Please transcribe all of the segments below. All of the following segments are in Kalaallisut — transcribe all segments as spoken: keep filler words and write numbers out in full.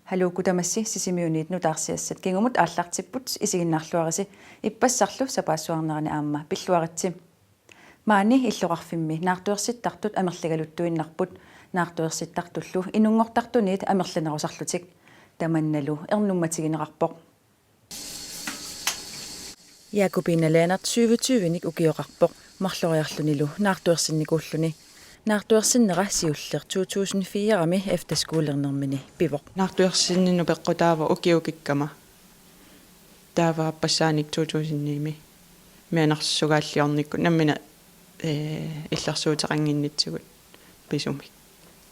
Haluukku tamassi Sisimiuniit nutaarsiassat kingumut aallartipput, isiginnaarluarisi ippassarlu sapaassuarnerani aamma pilluaritsi. Maani illoqarfimmi naartuersittartut amerligaluttuinnarput, naartuersittartullu inunngortartuniit amerlanerusarlutik. Tamannalu ernummatigineqarpoq. Jakobine Lennert syvogtyvenik ukioqarpoq, marloriarlunilu naartuersinnikuulluni. Naartuersinnera siulleq to tusind fire-mi efterskolernermini pivoq. Naartuersinninnut peqqutaavoq ukioq kikkama. Taava aappassaanik to tusind ni-mi mianersugaalliornikkut nammineq, ee, illersuuteqannginnitsigut pisumik.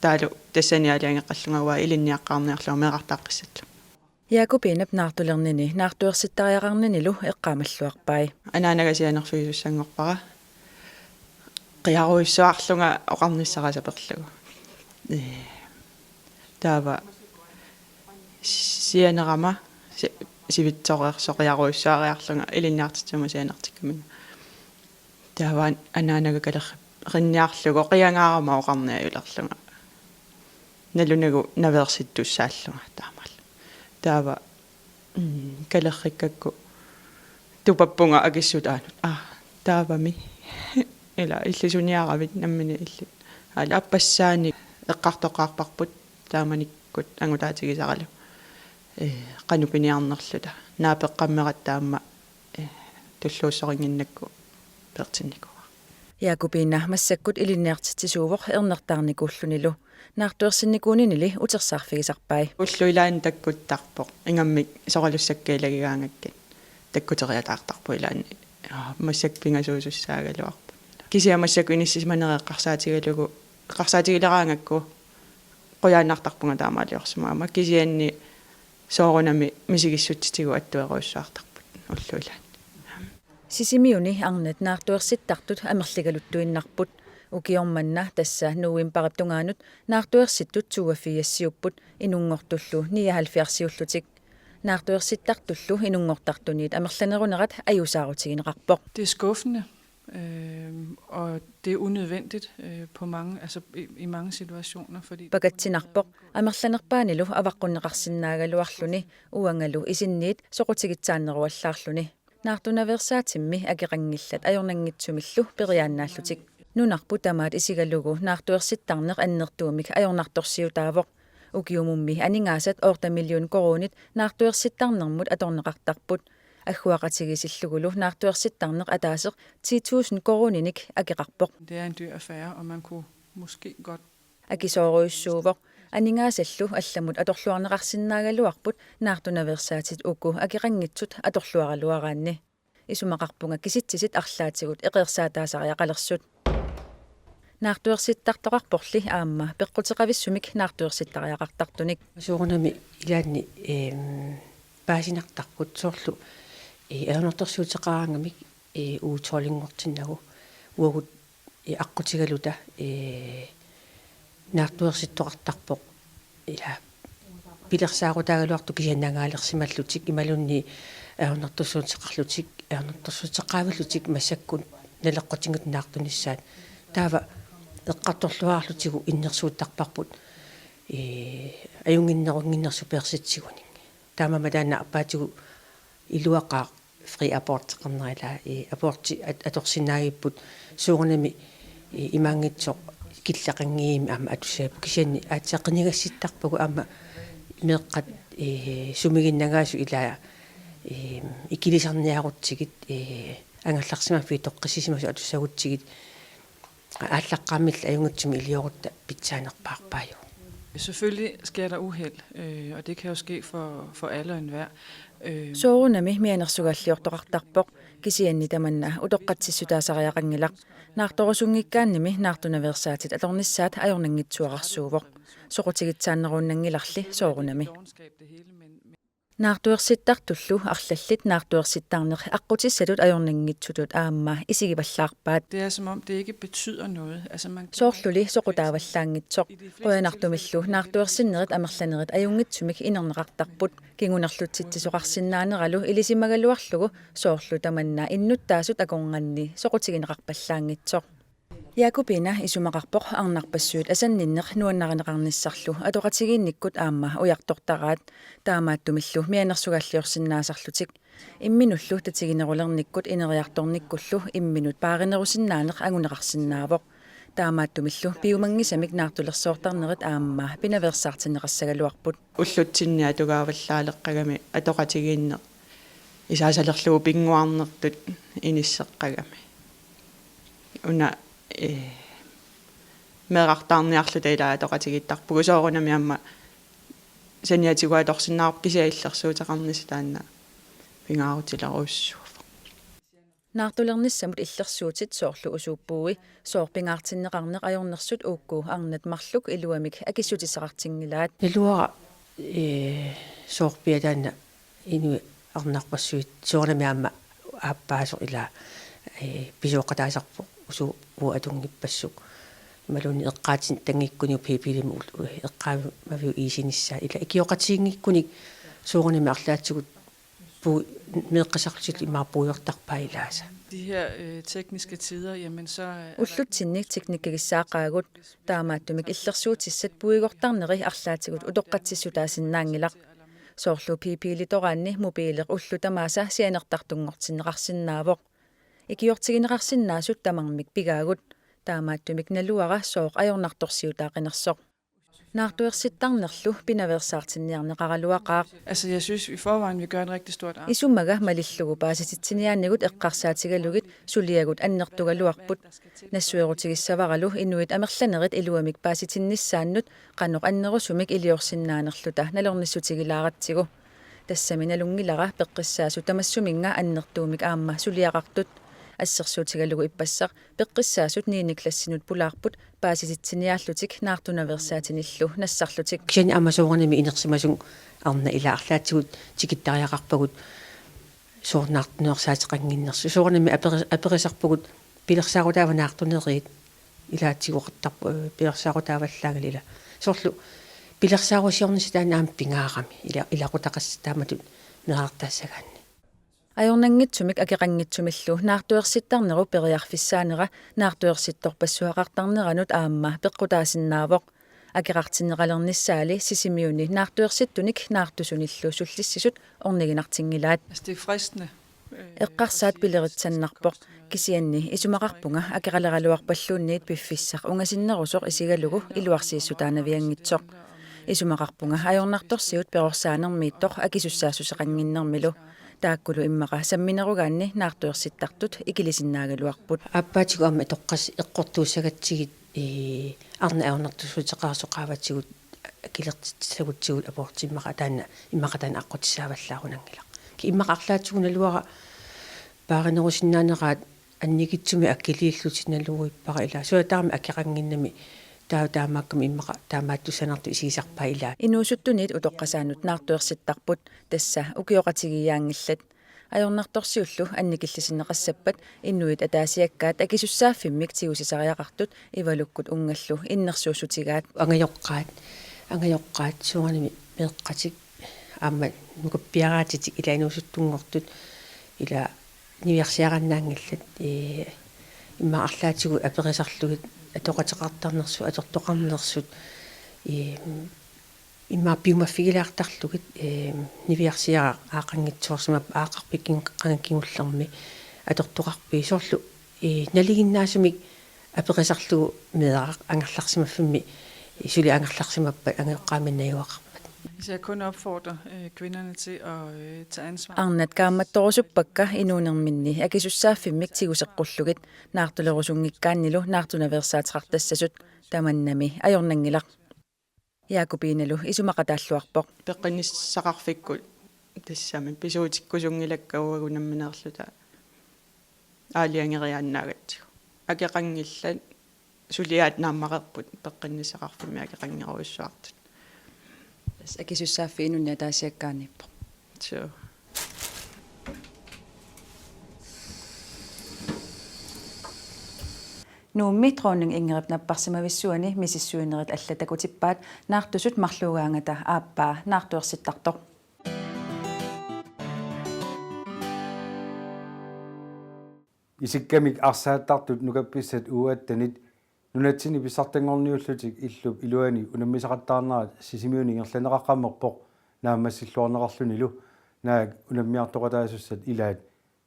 Taavalu tassani aalajangeqqallunga uanga ilinniaqqaarniarlunga meerartaaqqissallunga. Jakobinep naartulernini naartuersittariaqarninilu eqqaamalluarpai. Anaanaga sianerfigisussanngorpara. Qiarujussuarlunga oqarnissara saperlugu. Ee, taava sianerama si-, sivitsoreersoq qiarujussuariarlunga ilinniartitsisumut sianertikkaminga. Taava anaanaga kalerrinniarlugu qiangaarama oqarniajulerlunga. Nalunagu naveersittussaallunga taamaallaat. Taava, mm, kalerrikkakku tupappunga akissutaanut. Aa, taavami. Ila illit suniaravit nammineq illit. Aali aappassaanik eqqartoqqaarparput taamanikkut angutaatigisaralu. Ee, qanoq piniarnerluta. Naapeqqammerat taama, ee, tulluussorinnginnakku peertinnikuuara. Jakobine massakkut ilinniartitsisuuvoq ernertaarnikuullunilu. Naartuersinnikuuninili utersaarfigisarpai. Ullut ilaanni takkuttarpoq. Ingammik soralussakka ilagigaangakkit takkuteriataartarpoq ilaanni. Aa, massakkut pingasuusussaagaluarpoq. Kisianni massakkut inissisimanerit eqqarsaatigalugu, eqqarsaatigileraangakku qujaannartarpunga taamaaliorsimagamma. Kisianni soorunami misigissutsitigut attuerujussuartarput ullut ilaanni. Sisimiuni arnat naartuersittartut amerligaluttuinnarput. Ukioq manna, tassa novembarip tungaanut, naartuersittut toogfirsiupput, inunngortullu nioghalvfjerdsiullutik. Naartuersittartullu inunngortartuniit amerlanerunerat ajuusaarutigineqarpoq. Det er skuffende, øh, og det er unødvendigt, øh, på mange, altså i, i mange situationer, fordi Pakatsinarpoq, amerlanerpaanilu avaqqunneqarsinnaagaluarluni, uangalu isinniit soqutigitsaanneruallaarluni. Naartunaveersaatimmi akeqanngillat ajornanngitsumillu periaannaallutik. Nunarput tamaat isigalugu naartuersittarneq annertuumik ajornartorsiutaavoq. Ukiumummi aningaasat otte million koruunit naartuersittarnermut atorneqartarput. Agguaqatigiissillugulu naartuersittarneq ataaseq ti tusind koruuninik akeqarpoq. Det er en dyr affære, og man kunne måske godt Akisoorujussuuvoq, aningaasallu allamut atorluarneqarsinnaagaluarput naartunaveersaatit uku akeqanngitsut atorluaraluaraanni. Isumaqarpunga kisitsisit arlaatigut eqeersaataasariaqalersut. Naartuersittartoqarporli aamma peqquteqavissumik naartuersittariaqartartunik. Soorunami ilaanni, ehm, paasinartarput soorlu, eh, ajornartorsiuteqaraangamik, eh, uutoolinngortinnagu uagut, eh, aqqutigaluta, eh, naartuersittoqartarpoq ila pilersaarutaagaluartut kisianni angaalersimallutik imaluunniit ajornartorsiuteqarlutik, ajornartorsiuteqaavillutik massakkut naleqqutinngitsut naartunissaat. Taava eqqartorluarlutigu innersuuttarparput, ee, ajunnginnerunnginnersut peersitsigunik. Taamaammat taanna aappaatigut iluaqaaq fri aborteqarnera ila, ee, aborti at-, atorsinnaagipput soorunami, ee, imaanngitsoq killeqanngimmat aamma atussagaluarpoq kisianni aatsaat qinigassittarpagut aamma meeqqat, ee, sumiginnagaasut ila, ee, ikilisarniarutsigit, ee, angerlarsimaffiit toqqissisimasut atussagutsigit aallaqqaammilli ajunngitsumik iliorutta pitsaanerpaarpaajuvoq. Selvfølgelig sker der uheld, øh, og det kan jo ske for, for alle og enhver. Øh, Soorunami mianersugaalliortoqartarpoq, kisianni tamanna utoqqatsissutaasariaqanngilaq. Naartorusunngikkaannimi naartunaveersaatit atornissaat ajornanngitsuararsuuvoq. Soqutigitsaanneruunnanngilarli soorunami. Naartuersittartullu arlallit naartuersittarneq aqqutissatut ajornanngitsutut aamma isigivallaarpaat. Det er, som om det ikke betyder noget. Altså, man Soorluli soqutaavallaanngitsoq. Qujanartumillu naartuersinnerit amerlanerit ajunngitsumik inerneqartarput. Kingunerlutsitsisoqarsinnaaneralu ilisimagaluarlugu soorlu tamanna innuttaasut akornanni soqutigineqarpallaanngitsoq. Jakobine isumaqarpoq arnarpassuit asanninneq nuannarineqarnissarlu atoqatigiinnikkut aamma ujartortaraat, taamaattumillu mianersugaalliorsinnaasarlutik. Imminullu tatiginerulernikkut ineriartornikkullu imminut paarinerusinnaaneq anguneqarsinnaavoq. Taamaattumillu piumanngisamik naartulersoortarnerit aamma pinaveersaartinneqassagaluarput. Ullutsinni atugaavallaaleqqagami atoqatigiinneq isaasalerlugu pinnguarnertut inisseqqagami. Una, ee, meerartaarniarluta ilaa atoqatigiittarpugut, soorunami aamma saniatigut atorsinnaavarput, kisianni illersuuteqarnissaq taanna pingaarutilerujussuuvoq. Naartulernissamut illersuutit soorlu usuuppui, sooq pingaartinneqarneq ajornersut uku arnat marluk iluamik akissutissaqartinngilaat. Naluara, ee, sooq pia taanna inuit arnarpassuit, soorunami aamma aappaasoq ilaa, ee, pisooqataasarpoq usuup uatunngippassuk. Imaluunniit eqqaatinngikkunik p-pilimi ul-, eqqaamaviup iisinissaa. Ilaa ikioqatiginngikkunik soorunami arlaatigut puu-, meeqqisarlutillu imaappoq puigortarpaat ilaasa. De her øh, tekniske tider, jamen så øh, er der ikke Ullutsinni teknikkigissaaqaagut, taamaattumik illersuutissat puigortarneri arlaatigut utoqqatsissutaasinnaanngilaq. Soorlu p-pilitoraanni mobileq ullut tamaasa sianertartunngortinneqarsinnaavoq. Ikiortigineqarsinnaasut tamarmik pigaagut, taamaattumik naluara sooq ajornartorsiutaaqinersoq. Naartuersittarnerlu pinaveersaartinniarneqaraluaqaaq. Altså, jeg synes i forvejen, vi gør et rigtig stort arbejde. Isumaga malillugu paasititsiniaanigut eqqarsaatigalugit suliagut annertugaluarput. Nassuerutigissavaralu inuit amerlanerit iluamik paasitinnissaannut qanoq annerusumik iliorsinnaanerluta nalornissutigilaaratsigu. Tassami nalunngilara peqqissaasut tamassuminnga annertuumik aamma suliaqartut. Assersuutigalugu ippassaq peqqissaasut niende klassinut pulaarput paasititsiniaallutik naartunaveersaatinillu nassarlutik. Kisianni aamma soorunami inersimasut arnat ilaa arlaatigut tikittariaqarpagut soorlu naartuneersaateqannginnersut. Soorunami aperi-, aperisarpagut pilersaarutaava naartuneriit, ilaatigoqartarpoq, ee, pilersaarutaavallaanngilaq ilaa. Soorlu pilersaarusiornissaq taanna aamma pingaarami, ila-, ilaqutaqassaq taamatut meerartaassagaanni. Ajornanngitsumik akeqanngitsumillu naartuersittarnerup periarfissaanera naartuersittorpassuaqartarneranut aamma peqqutaasinnaavoq. Akeqartinneqalernissaali Sisimiuni naartuersittunik naartusunillu sullissisut orniginartinngilaat. Altså, det er fristende. Eqqarsaat pileritsannarpoq, kisianni isumaqarpunga akeqaleraluarpalluunniit piffissaq ungasinnerusoq isigalugu iluarsiissutaanavianngitsoq. Isumaqarpunga ajornartorsiut perorsaanermiittoq akisussaassuseqannginnermilu. Taakkulu immaqa samminerugaanni naartuersittartut ikilisinnaagaluarput. Aappaatigut aamma itoqqassat eqqortuussagatsigit, ee, arnat ajornartorsiuteqarsoq qaavatigut akilertissagutsigu aborti immaqa taanna, immaqa taanna aqqutissaavallaarunanngilaq. Ki immaqa arlaatigut naluara paarinerusinnaaneraat annikitsumik akiliillutik naluippara ilaa. Suatarmi akeqannginnami taava taamaakkami immaqa taamaattussanartut isigisarpaat ilaa. Inuusuttuniit utoqqasaanut naartuersittarput, tassa ukioqatigiiaanngillat. Ajornartorsiullu annikillisinneqassappat inuit ataasiakkaat akisussaaffimmik tigusisariaqartut Ivalukkut Unngallu innersuussutigaat. Angajoqqaat, angajoqqaat soorunami meeqqatik aamma nukappiaraatitik ilaa inuusuttunngortut ilaa niviarsiarannaanngillat, ee, immaqa arlaatigut aperisarlugit atoqateqartarnersut, atortoqarnersut, ee, immaqa piumaffigilaartarlugit, ee, niviarsiaraq aaqqanngitsoorsimappat aaqqarfik qanga kingullermi atortoqarpit soorlu, ee, nalinginnaasumik aperisarlugu meeraq angerlarsimaffimmi, suli angerlarsimappat angajoqqaamik najugaqarpat. Så jeg kun opfordrer øh, kvinderne til at øh, tage ansvar. Arnat kaammattorusuppakka inuunerminni akisussaaffimmik tiguseqqullugit, naartulerusunngikkaannilu naartunaveersaateqartassasut, tamannami ajornanngilaq. Jakobiinalu isumaqataalluarpoq. Peqqinnissaqarfikkut tassami pisuutikkusunngilakka uagut nammineerluta aalajangeriaannaagatsigu. Akeqanngillat, suliaat naammareerput peqqinnissaqarfimmi akeqanngerujussuartut. Tassa akisussaaffik inunnik ataasiakkaaniippoq. Suu. Nuummi Dronning Ingridip napparsimavissuani misissuinerit allat takutippaat naartusut marluugaangata aappaa naartuersittartoq. Isikkamik arsaattartut nukappissat U attenit Nunatsinni pissartanngorniullutik illup iluani unammisaqattaarnerat Sisimiuni ingerlanneqaqqammerpoq naammassilluarneqarlunilu, naak unammiartoqataasussat ilaat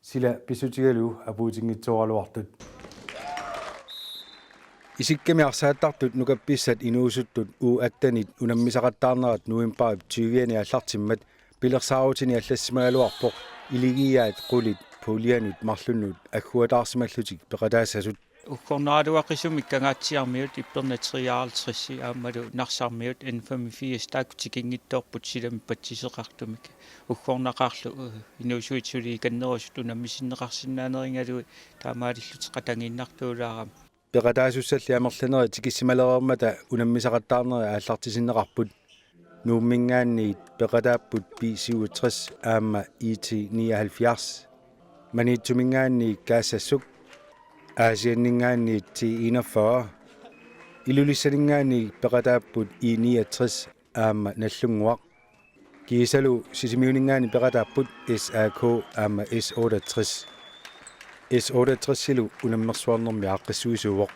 sila pissutigalugu apuutinngitsooraluartut. Isikkamik arsaattartut nukappissat inuusuttut U attenit unammisaqattaarnerat novembarip tyviani aallartimmat pilersaarutini allassimagaluarpoq iligiiaat qulit puljanut marlunnut agguataarsimallutik peqataassasut. Uggornaraluaqisumik Kangaatsiarmiut, Ippernat treoghalvtreds aammalu Narsarmiut N femogfirs taakku tikinngitsoorput silami patsiseqartumik. Uggornaqaarlu, eh, inuusuit suli ikannerusut unammisinneqarsinnaanerigalugit taamaalillutik qatanngiinnartuulaarami. Peqataasussalli amerlanerit tikissimalereermata unammisaqattaarnerit aallartisinneqarput. Nuumminngaanniit peqataapput B syvogtres aamma I T nioghalvfjerds. Maniitsuminngaanniit Kaassassuk, Aasianninngaanniit T enogfyrre, Ilulissaninngaanniit peqataapput I niogtres aamma Nagdlunguaq. Kiisalu Sisimiuninngaanniit peqataapput S A K aamma S otteogtres. S otteogtresilu unammersuarnermi aaqqissuisuuvoq.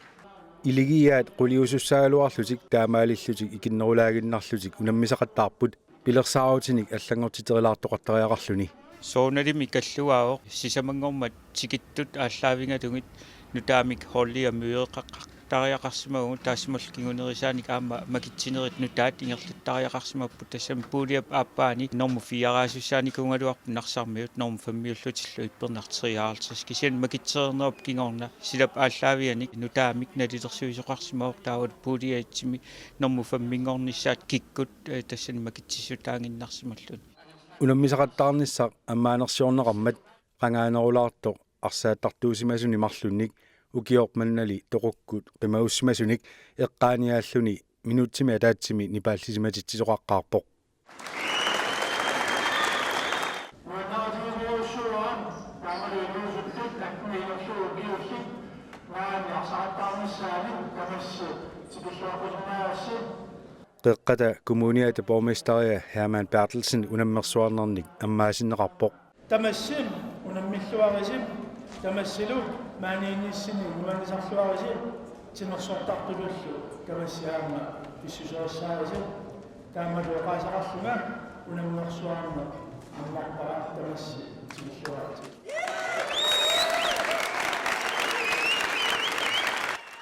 Iligiiaat quliusussaagaluarlutik taamaalillutik ikinnerulaaginnarlutik unammisaqattaarput pilersaarutinik allanngortiterilaartoqartariaqarluni. Soorunalimi kalluaavoq sisamanngormat tikittut aallaavigalugit nutaamik holdia mødeqaqartariaqarsimavugut, taassumalu kingunerisaanik aamma makitsinerit nutaat ingerlattariaqarsimapput. Tassami puuliap aappaani normu fire-aasussaanikuugaluarput Narsarmiut, normu femmiullutillu Ippernat treoghalvtreds. Kisianni makitsereernerup kingorna silap aallaaviganik nutaamik nalilersuisoqarsimavoq, taavalu puuliatsimi normu femminngornissaat kikkut, eh, tassani makitsissutaaginnarsimalluni. Unammisaqattaarnissaq ammaanersiorneqarmat qangaanerulaartoq arsaattartuusimasunik marlunnik ukioq mannali toqukkut qimagussimasunik eqqaaniaalluni minutsimi ataatsimi nipaallisimatitsisoqaqqaarpoq. Qeqqata Kommuniata borgmesteria Hermann Berthelsen unammersuarnernik ammaasinneqarpoq. Tamassi unammilluarisi, tamassilu maaniinnissinni nuannisarluarisi timersortartutullu tamassi aamma pissuserissaarisi. Taamalu oqaaseqarlunga unammersuarneq ammarpara, tamassi tikilluaritsi.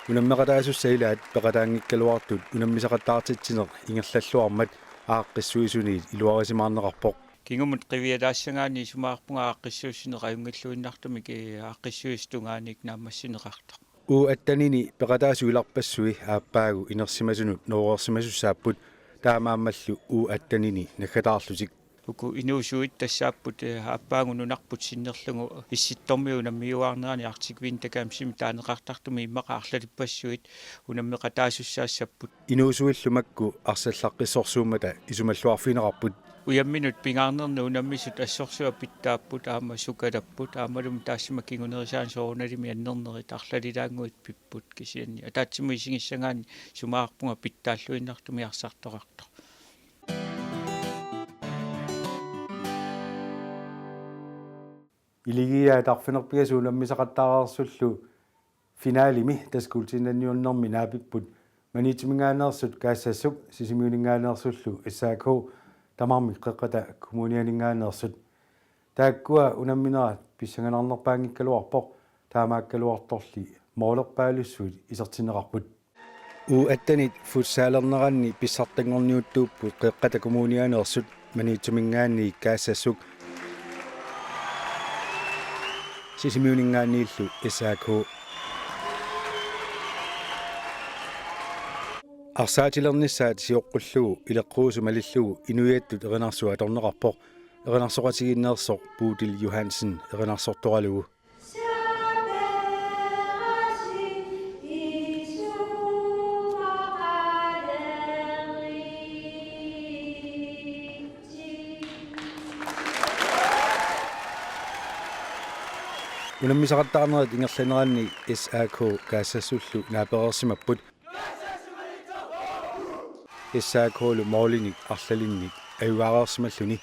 Unammeqataasussat ilaat peqataanngikkaluartut unammisaqattaartitsineq ingerlalluarmat aaqqissuisuniit iluarisimaarneqarpoq. Kingumut qivialaassagaanni isumaqarpunga aaqqissuussineq ajunngilluinnartumik, eh, aaqqissuisut tungaanniit naammassineqartoq. U attenini peqataasut ilarpassui aappaagu inersimasunut nooreersimasussaapput, taamaammallu U attenini naggataarlutik. Uku inuusuit tassaapput, eh, aappaagu nunarput sinnerlugu Issittormiut unammiuaarnerani Arctic Winter Gamesimi taaneqartartumi immaqa arlalippassuit unammeqataasussaassapput. Inuusuillu makku arsallaqqissorsuummata isumalluarfigineqarput. Ujamminut pingaarnerni unammisut assorsuaq pitsaapput aamma sukalapput, aammalumi taassuma kingunerisaani soorunalimi annernerit arlalilaannguit pipput, kisianni ataatsimut isigissagaanni isumaqarpunga pitsaalluinnartumik arsartoqartoq. Iligiiaat arfineq-pingasut unammisaqattaareersullu finalimi tassa kuultiinnanniunnermi naapipput Maniitsuminngaanneersut Kaassassuk, Sisimiuninngaanneersullu S A K, tamarmik Qeqqata Kommunianinngaanneersut. Taakkua unamminerat pissanganarnerpaanngikkaluarpoq, taamaakkaluartorli målerpaalussuit isertinneqarput. U attenit futsalerneranni pissartanngorniuttuupput Qeqqata Kommunianeersut, Maniitsuminngaanniit Kaassassuk, Sisimiuninngaanniillu S A K. Arsaatilernissaat sioqqullugu ileqquusut malillugu inuiattut erinarsuaq atorneqarpoq, erinarsoqatigiinneersoq Bodil Johansen erinarsortoralugu. Unammisaqattaarnerit ingerlaneranni S A K Kaassassullu naapereersimapput. S A K-lu målinik arlalinnik ajugaareersimalluni.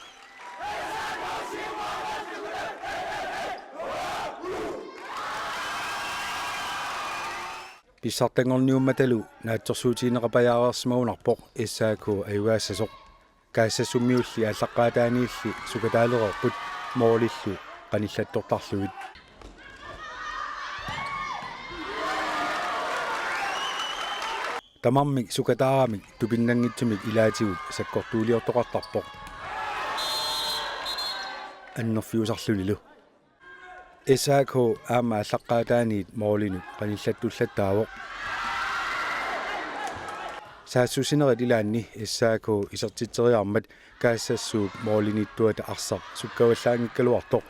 Pissartanngorniummatalu naatsorsuutigineqapajaareersimagunarpoq S A K ajugaassasoq. Kaassassummiulli aallaqqaataaniilli sukataalereerput, målillu qanillattortarlugit. Tamarmik sukataaramik tupinnanngitsumik ilaatigut sakkortuuliortoqartarpoq, annerfiusarlunilu. S A K aamma aallaqqaataaniit målinut qanillattullattaavoq. Saassussinerit ilaanni S A K isertitseriarmat Kaassassuup måliniittuata arsaq sukkavallaanngikkaluartoq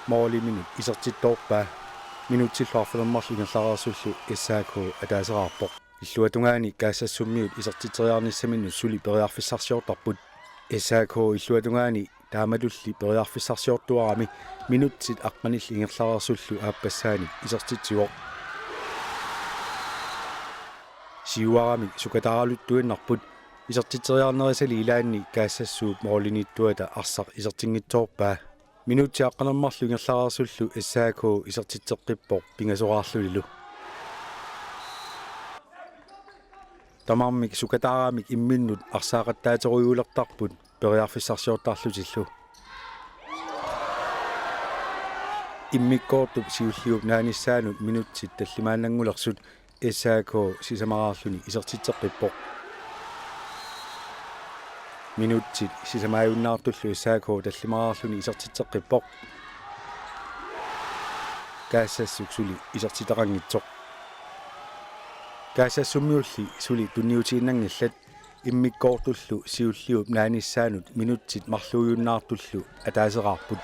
måliminut isertittoorpaa. Minutsillu arfineq-marluk ingerlareersullu S A K ataaseraarpoq. Illuatungaani Kaassassummiut isertitseriarnissaminnut suli periarfissarsiortarput. S A K illuatungaani taamatulli periarfissarsiortuarami minutsit aqqanillit ingerlareersullu aappassaanik isertitsivoq. Siuaramik sukataaraluttuinnarput, isertitseriarnerisali ilaanni Kaassassuup måliniittuata arsaq isertinngitsoorpaa. Minutsit aqqaneq-marluk ingerlareersullu S A K isertitseqqippoq pingasoraarlunilu. Tamarmik sukataaramik imminnut arsaaqattaaterujuulertarput periarfissarsiortarlutillu. Immikkoortup siulliup naanissaanut minutsit tallimaannanngulersut S A K sisamaraarluni isertitseqqippoq. Minutsit sisamaajunnaartullu S A K tallimaraarluni isertitseqqippoq. Kaassassuk suli isertitaqanngitsoq. Kaassassummiulli suli tunniutiinnanngillat, immikkoortullu siulliup naanissaanut minutsit marluujunnaartullu ataaseraarput.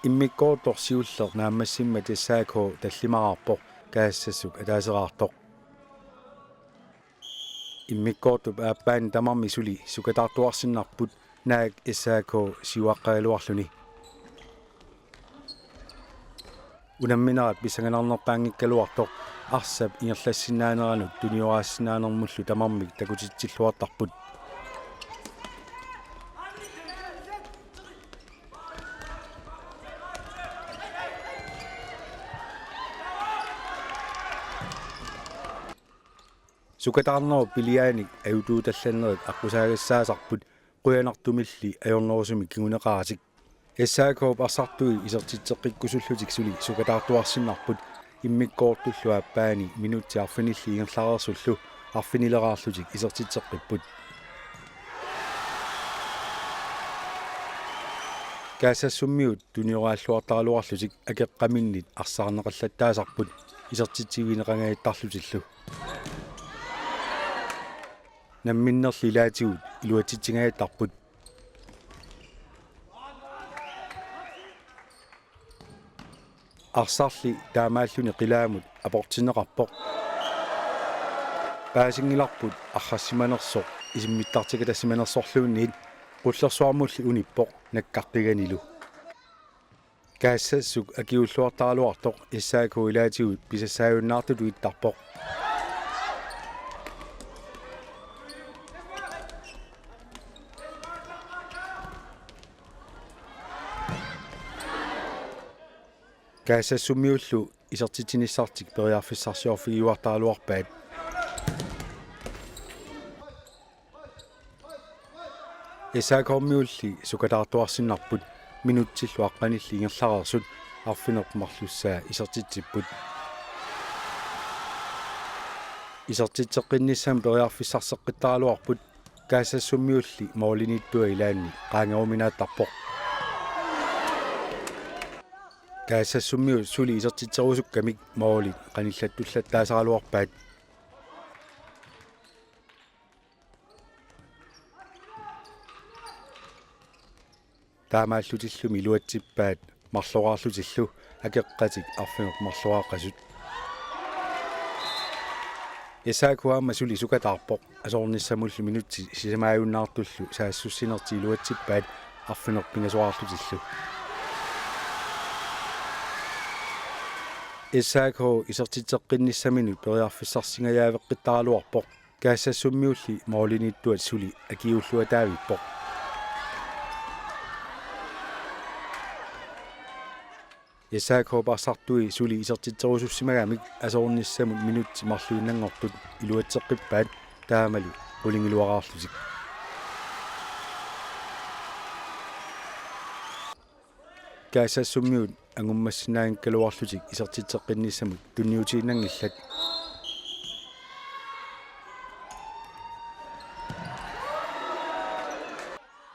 Immikkoortoq siulleq naammassimmat S A K tallimaraarpoq, Kaassassuk ataaseraartoq. Immikkoortup aappaani tamarmik suli sukataartuarsinnarput, naak S A K siuaqqagaluarluni. Unamminerat pissanganarnerpaanngikkaluartoq arsap ingerlassinnaaneranut tunioraassinnaanermullu tamarmik takutitsilluartarput. Sukataarnerup piliaanik ajutuutallannerit aqqusaagassaassarput, qujanartumilli ajornerusumik kinguneqaratik. S A K-p arsartui isertitseqqikkusullutik suli sukataartuarsinnarput, immikkoortullu aappaani minutsit arfinillit ingerlareersullu arfinileraarlutik isertitseqqipput. Kaassassummiut tunioraalluartaraluarlutik akeqqaminnit arsaarneqallattaasarput isertitsivigineqangajaattarlutillu. Namminnerli ilaatigut iluatsitsingajaattarput. Arsarli taamaalluni qilaamut aportinneqarpoq. Paasinngilarput arrassimanersoq isimmittartikatassimanersorluunniit, qullersuarmulli unippoq nakkaqqiganilu. Kaassassuk akiuulluartaraluartoq S A K ilaatigut pisassaajunnaartutut ittarpoq. Kaassassummiullu isertitsinissartik periarfissarsiorfigiuartaraluarpaat. S A K-miulli sukataartuarsinnarput, minutsillu aqqanillit ingerlareersut arfineq-marlussaa isertitsipput. Isertitseqqinnissamut periarfissarseqqittaraluarput, Kaassassummiulli måliniittua ilaanni qaangeruminaattarpoq. Kaassassummiut suli isertitserusukkamik målit qanillattullattaasaraluarpaat. Taamaallutillumi iluatsippaat marloraarlutillu akeqqatik arfineq-marloraaqasut. S A K aamma suli sukataarpoq, asoornissamullu minutsit sisamaajunnaartullu saassussinertik iluatsippaat arfineq-pingasoraarlutillu. S A K isertitseqqinnissaminut periarfissarsingajaveqqittaraluarpoq, Kaassassummiulli måliniittuat suli akiuulluataavippoq. S A K-p arsartui suli isertitserusussimagamik asoornissamut minutsit marluinnanngortut iluatseqqippaat taamalu qulingiluaraarlutik. Kaassassummiut angummassinnaanngikkaluarlutik isertitseqqinnissamut tunniutiinnanngillat.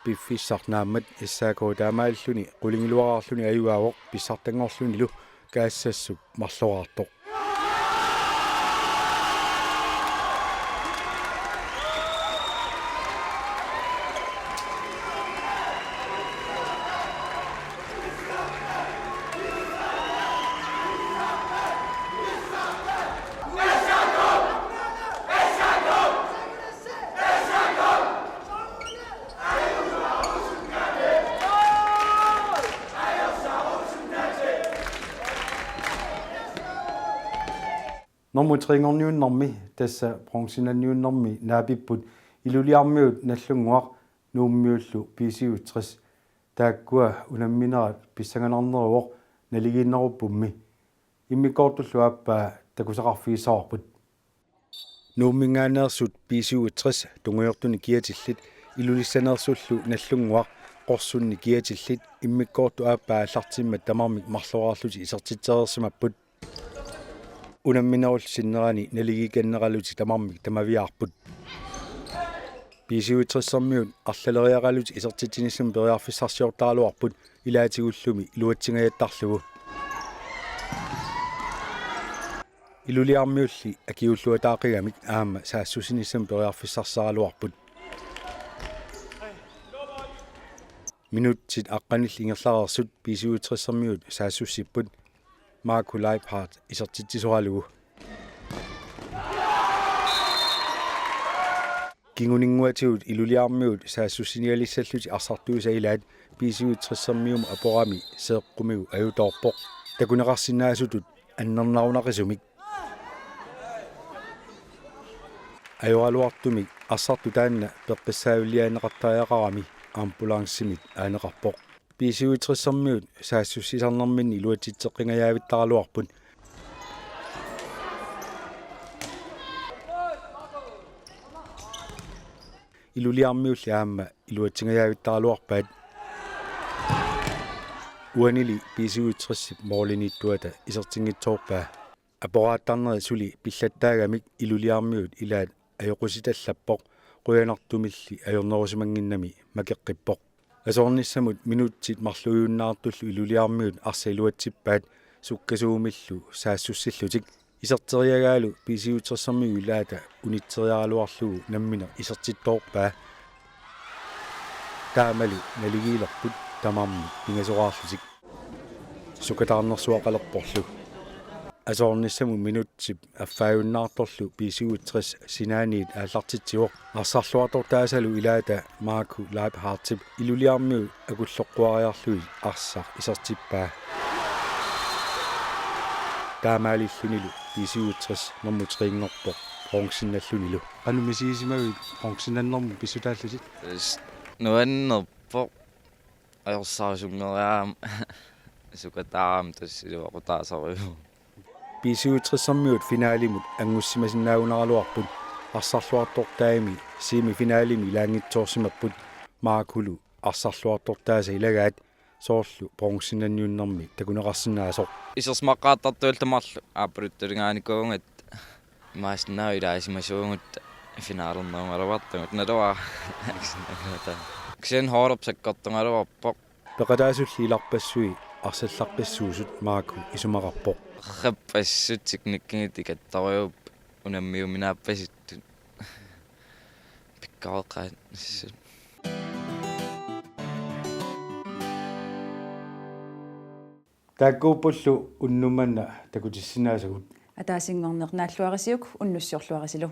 Piffissaq naammat S A K taamaalilluni qulingiluaraarluni ajugaavoq pissartanngorlunilu Kaassassup marloraartoq. Normu trinngorniunnermi, tassa bronzinniunnermi naapipput Ilulissarmiut Nagdlunguaq Nuummiullu B syvogtres. Taakkua unamminerat pissanganarneruvoq naligiinneruppummi. Immikkoortullu aappaa takusaqarfigissavarput. Nuumminngaanneersut B syvogtres tungujortuni kiatillit, Ilulissaneersullu Nagdlunguaq qorsunni kiatillit immikkoortut aappaa aallartimmat tamarmik marloraarlutik isertitsereersimapput. Unamminerullu sinnerani naligiikkanneralutik tamarmik tamaviaarput. B syvogtres-ermiut arlaleriaralutik isertitsinissamut periarfissarsiortaraluarput ilaatigullumi iluatsingajattaarlugu. Ilulissarmiulli akiuulluataaqqigamik aamma saassussinissamut periarfissarsiaraluarput. Minutsit aqqanillit ingerlareersut B syvogtres-ermiut saassussipput Marco Leibhardt isertitsisoralugu. Kinguninnguatigut Ilulissarmiut saassussinialissallutik arsartuisa ilaat B syvogtres-ermiumut aporami seeqqumigu ajutoorpoq. Takuneqarsinnaasutut annernarunaqisumik. Ajoraluartumik arsartut taanna peqqissaavilliaanneqartariaqarami ambulancemit aaneqarpoq. B syvogtres-ermiut saassussisarnerminni iluatsitseqqingajaavittaraluarput. Ilulissarmiulli aamma iluatsingajaavittaraluarpaat. Uanili B syvogtres-ip målimiittuata isertinngitsoorpaa. Aporaattarneri suli pillattaagamik Ilulissarmiut ilaat ajoqusitallappoq, qujanartumilli ajornerusimannginnami makeqqippoq. Asoornissamut minutsit marluiunnaartullu Ilulissarmiut arsaq iluatsippaat sukkasuumillu saassussillutik. Iserteriagaalu B syvogtres-ermiut ilaata unitseriaraluarlugu nammineq isertittoorpaa. Taamalu naligiilerput tamarmik pingasoraarlutik. Sukataarnersuaqalerporlu. Asoornissamut minutsip affaajunnaartorlu B syvogtres sinaaniit aallartitsivoq. Arsarluartortaasalu ilaata Marco Leiphardtip Ilulissarmiut akulloqquariarlugit arsaq isertippaa. Taamaalillunilu B syvogtres normu trinngorpoq bronzinnallunilu. Qanoq misigisimavit bronzinnermut pissutaallutit? S-, nuannerpoq. Ajorsaasunngeriarama sukataarama tassa iluaqutaasarpoq. B syvogtres-ermiut finalimut angussimasinnaajunnaaraluarput, arsarluartortaami semifinalimi ilaanngitsoorsimapput. Marculu arsarluartortaasa ilagaat soorlu bronzinnanniunnermi takuneqarsinnaasoq. Isersimaqqaartartuullu tamarlu aappaluttulinngaanikuugatta imaassinnaavoq ilaasimasuugutta finalernerugaluartugut naluara. Kisianni holderp sakkortugaluarpoq. Peqataasulli ilarpassui arsallaqqissuusut Marco isumaqarpoq. Qerrappassut teknikkikkut ikattorujuupput unammiuminaappasittut. Pikkoreqaat assut. Taakkuuppullu unnuk manna takutissinnaasagut. Ataasinngorneq naalluarisiuk unnussiorluarisilu.